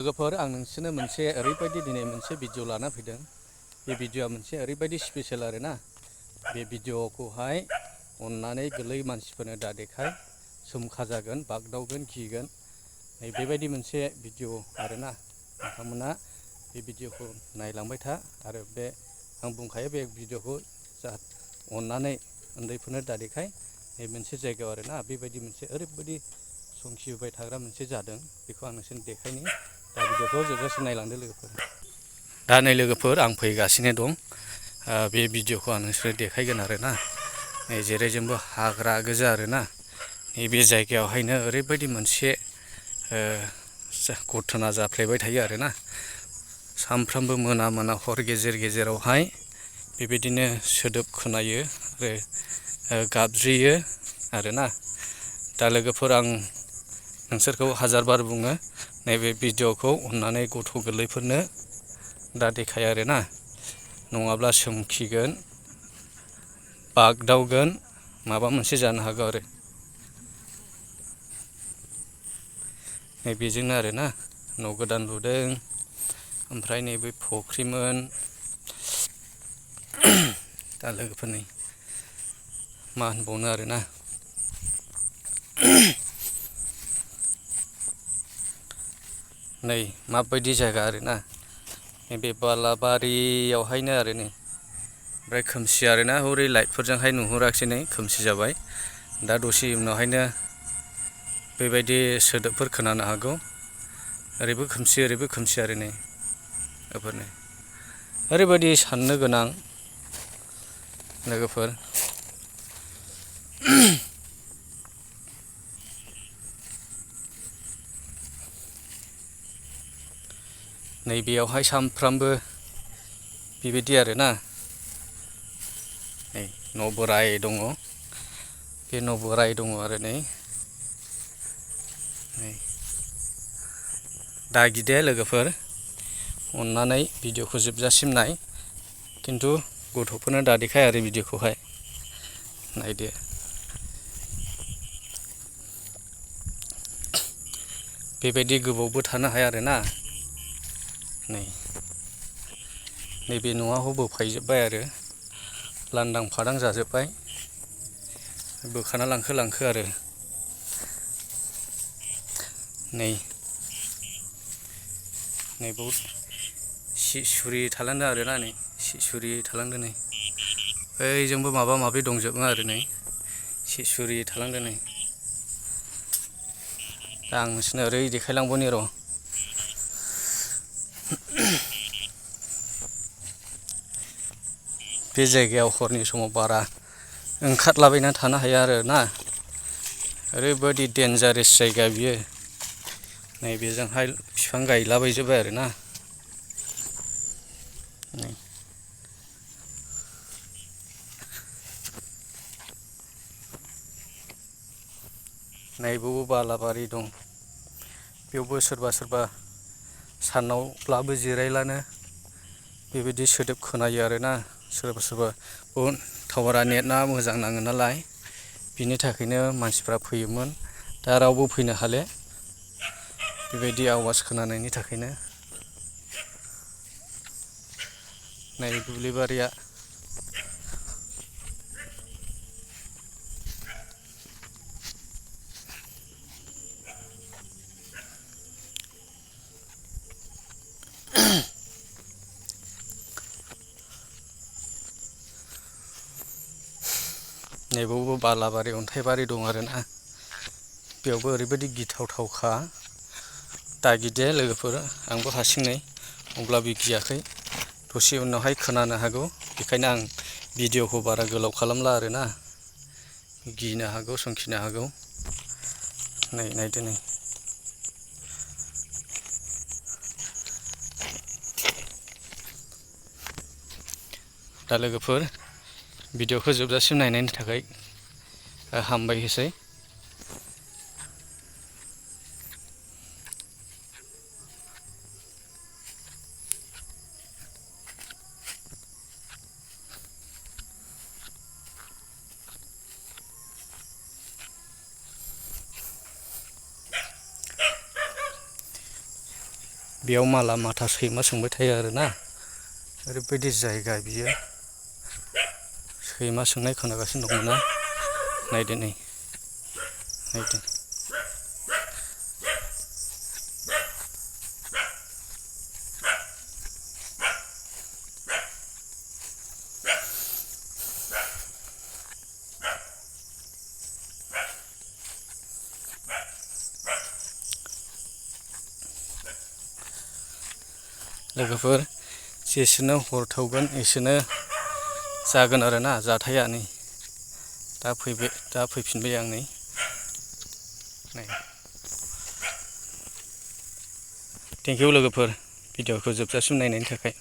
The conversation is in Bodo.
लोगोफोर आं नोंसोरनो मोनसे ओरैबायदि दिनै मोनसे भिडिअ लाना फैदों। बे भिडिअआ मोनसे ओरैबायदि स्पेसियेल आरोना। बे भिडिअखौहाय अननानै गोरलै मानसिफोरनो दा देखाय, सोमखा जागोन, बागदावगोन, गिगोन। बेबायदि मोनसे भिडिअ आरोना। नोंथांमोना बे भिडिअखौ नायलांबाय था आरो बे आं बुंखायो बे भिडिअखौ अननानै उन्दैफोरनो दा देखाय। मोनसे जायगायाव आरोना बेबायदि मोनसे ओरैबायदि संखिबोबाय थाग्रा मोनसे जादों। बेखौ आं नोंसोरनो देखायनि। दा भिडिअखौ जोबजासिम नायलांदो लोगोफोर। दा नै लोगोफोर आं फैगासिनो दं। बे भिडिअखौ आं नोंसोरनो देखायगोन आरोना। नै जेरैजोंबो हाग्रा गोजा आरोना। नैबे जायगायावहायनो ओरैबायदि मोनसे घटना जाफ्लेबाय थायो आरोना। सानफ्रामबो मोना मोना हर गेजेर गेजेरावहाय बेबायदिनो सोदोब खोनायो आरो गाबज्रियो आरोना। दा लोगोफोर आं नोंसोरखौ हाजार बार बुङो, नैबे भिडिअखौ अननानै गथ' गोरलैफोरनो दा देखाय आरोना। नङाब्ला सोमखिगोन, बागदावगोन, माबा मोनसे जानो हागौ आरो। नै बेजोंनो आरोना न' गोदान लुदों। ओमफ्राय नैबे फुख्रिमोन। दा लोगोफोर नै मा होनबावनो आरोना। नै माबायदि जायगा आरोना। नैबे बालाबारियावहायनो आरो नै। ओमफ्राय खोमसि आरोना, हरै लाइटफोरजोंहाय नुहुराखिसै नै खोमसि जाबाय। दा दसे उनावहायनो बेबायदि सोदोबफोर खोनानो हागौ। ओरैबो खोमसि ओरैबो खोमसि आरो नै बेफोरनो। ओरैबायदि साननो गोनां लोगोफोर। नैबेयावहाय सानफ्रामबो बेबायदि आरोना। नै न' बोराय दङ। बे न' बोराय दङ आरो नै। दा गिदे लोगोफोर, अननानै भिडिअखौ जोबजासिम नाय। खिन्थु गथ'फोरनो दा देखाय आरो भिडिअखौहाय नायदो। बेबायदि गोबावबो थानो हाया आरोना। नै नैबे न'आव बोफायजोब्बाय आरो लांदां फादां जाजोब्बाय। बोखाना लांखो आरो। नै नै बहुद सि सुरि थालांदों आरोना नै सि सुरि थालांदों नै। बैजोंबो माबा माबि दंजोबो आरो नै सि सुरि थालांदों नै। दा आं नोंसोरनो ओरै देखायलांबावनि र'। बे जायगायाव हरनि समाव बारा ओंखारलाबायना थानो हाया आरोना। ओरैबायदि देन्जारेस जायगा बियो। नैबेजोंहाय बिफां गायलाबायजोब्बाय आरोना। नै नै बावबो बालाबारि दं। बेयावबो सोरबा सोरबा सानावब्लाबो जिरायलानो बेबायदि सोदोब खोनायो आरोना। सोरबा सोरबा बहुद टावारा नेटआ मोजां नाङो नालाय, बिनि थाखायनो मानसिफ्रा फैयोमोन। दा रावबो फैनो हाले बेबायदि आवाज खोनानायनि थाखायनो। नै दुब्लिबारिया नैबावबो बालाबारि अन्थाइबारि दं आरोना। बेयावबो ओरैबायदि गिथावथावखा। दा गिदे लोगोफोर, आंबो हारसिङै अब्लाबो गियाखै। दसे उनावहाय खोनानो हागौ, बेखायनो आं भिडिअखौ बारा गोलाव खालामला आरोना। गिनो हागौ, समखिनो हागौ। नै नायदो नै। दा लोगोफोर, भिडिअखौ जोबजासिम नायनायनि थाखाय हामबाय होसै। बेयाव माला माथा सैमा सोंबाय थायो आरोना ओरैबायदि जायगा बियो सैमा सोंनाय खोनागासिनो दंमोन ना नायदो नै नायदो लोगोफोर जेसेनो हर थौगोन एसेनो जागोन आरोना जाथाया नै दा फैफिनबाय आं नै थेंक इउ लोगोफोर भिडिअखौ जोबजासिम नायनायनि थाखाय